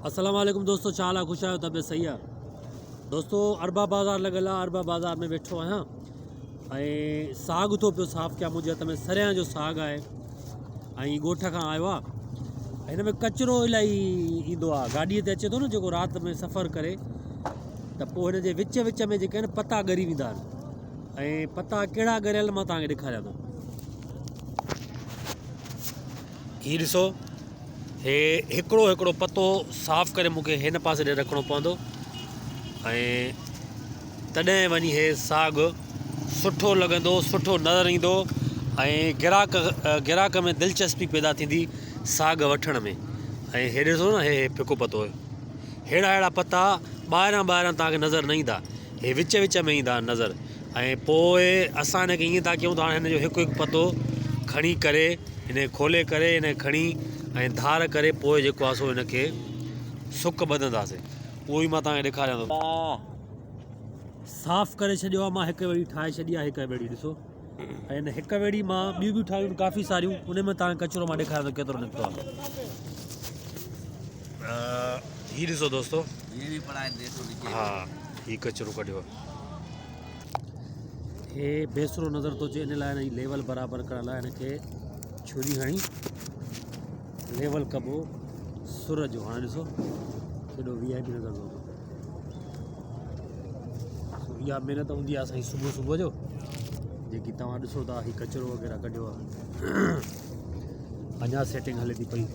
السلام عليڪم دوستو ڇا حال آ خوش آهيو طبيعت صحيح آ دوستو اربا بازار لڳل آ اربا بازار ۾ ويٺو آهيان ۽ ساڳ ٿو پيو صاف ڪيان منهنجي هٿ ۾ سريان جو ساڳ آهي ۽ ڳوٺ کان آيو آ هن ۾ ڪچرو الاهي ايندو آ گاڏي تي اچي ٿو نه جيڪو رات ۾ سفر ڪري ته پوء هن جي وچ وچ ۾ جيڪي آهن پتا ڳري ويندا آهن ۽ پتا ڪهڙا ڳريل مان توهان کي ڏيکاريان ٿو. هي ڏسو هي هڪڙو هڪڙو پتو صاف ڪري مون کي هن پاسي ڏي رکڻو پوندو ۽ تڏهن وڃي هي ساڳ سٺو لڳندو سٺو نظر ايندو ۽ گراڪ گراڪ ۾ دلچسپي پيدا ٿيندي ساڳ وٺڻ ۾ ۽ هي ڏسو نه هي ڦڪو پتو ههڙا ههڙا پتا ٻاهران ٻاهران توهان کي نظر نه ايندا هي وچ وچ ۾ ايندا آهن نظر ۽ پوء اسان هن کي ائين ٿا ڪيون ته هاڻي هن جو هڪ هڪ پتو کڻي ڪري هن کي کولي ڪري هن کي کڻي ۽ ڌار ڪري پوء جيڪو آهي سو هن کي سڪ ٻڌنداسين اهو ئي مان توهان کي ڏيکاريان ٿو. صاف ڪري ڇڏيو آهي مان هڪ ويڙي ٺاهي ڇڏي آهي هڪ ويڙي ڏسو ۽ هن هڪ ويڙي مان ٻيون به ٺاهيون ڪافي ساريون ان ۾ توهان کي ڪچرو مان ڏيکاريان ٿو ڪيترو نڪتو آهي. هي ڏسو دوستو ها هي ڪچرو ڪڍيو آهي. هي بيسرو نظر ٿو اچي ان لاء هن جي ليول برابر ڪرڻ لاء هن کي ڇري هڻي ليول ڪبو سر جو هاڻي ڏسو ڪيڏو وي آء پي نظر ٿو اچي اها محنت هوندي آهي اسان جي صبح صبح جو جيڪي توهان ڏسو ٿا هي ڪچرو وغيره ڪڍيو آهي اڃا سيٽنگ هلي ٿي پئي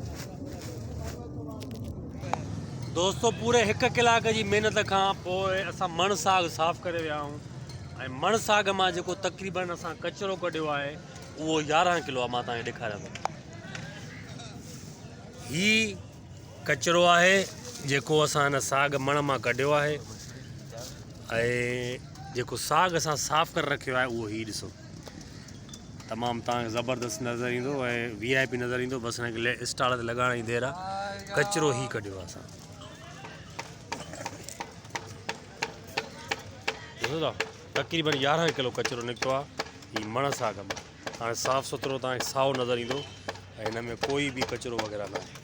دوستو پوري هڪ ڪلاڪ جي محنت کان پوء اسان مڻ ساڳ صاف ڪري ويا آهيون ۽ مڻ ساڳ مان جيڪو تقريبن اسان ڪچرو ڪڍيو آهي اهو 11 ڪلو آهي مان توهان کي ڏيکاريان ٿو هي ڪچرو آهي جيڪو اسان هن ساڳ مڻ مان ڪڍيو آهي ۽ جيڪو ساڳ اسان صاف ڪري رکيو آهي اهو هي ڏسو تمام توهان کي زبردست نظر ايندو ۽ وي آء پي نظر ايندو بس هن کي اسٽال تي لڳائڻ جي دير آ ڪچرو هي ڪڍيو آ اسان ڏسو ٿا تقريبن 11 ڪلو ڪچرو نڪتو آ هي مڻ ساڳ مان هاڻي صاف سٿرو توهان کي سائو نظر ايندو ۽ هن ۾ ڪوئي به ڪچرو وغيره نه آهي.